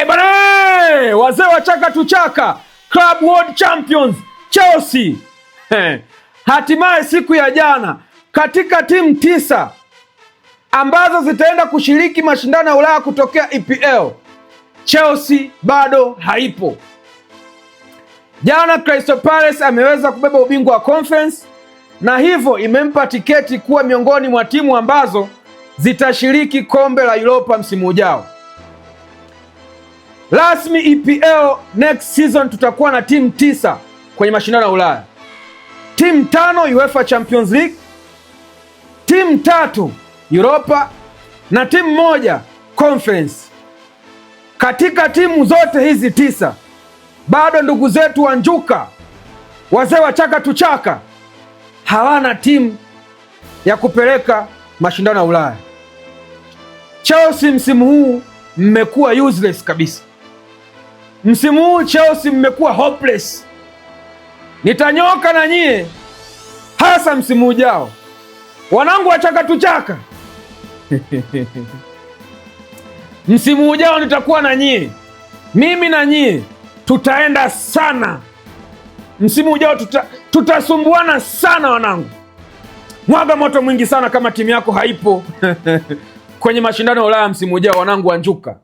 Bana, wazee wa chaka tuchaka, Club World Champions Chelsea hatimaye siku ya jana katika timu 9 ambazo zitaenda kushiriki mashindano ya Ulaya kutokea EPL, Chelsea bado haipo. Jana Crystal Palace ameweza kubeba ubingwa wa Conference na hivyo imempa tiketi kuwa miongoni mwa timu ambazo zitashiriki kombe la Europa msimu ujao. Rasmi EPL next season tutakuwa na timu 9 kwenye mashindano ya Ulaya, timu 5 UEFA Champions League, timu 3 Europa na timu 1 Conference. Katika timu zote hizi 9 bado ndugu zetu wa Njuka, wazee wa chaka tuchaka, hawana timu ya kupeleka mashindano ya Ulaya. Chelsea msimu huu mmekuwa useless kabisa. Msimu huu Chelsea mmekuwa hopeless. Nitanyoka na nyie hasa msimu ujao, wanangu wa chaka tuchaka. Msimu ujao nitakuwa na nyie, mimi na nyie tutaenda sana. Msimu ujao tutasumbuana sana wanangu. Mwaga moto mwingi sana kama timu yako haipo kwenye mashindano ya Ulaya msimu ujao, wanangu wa Njuka.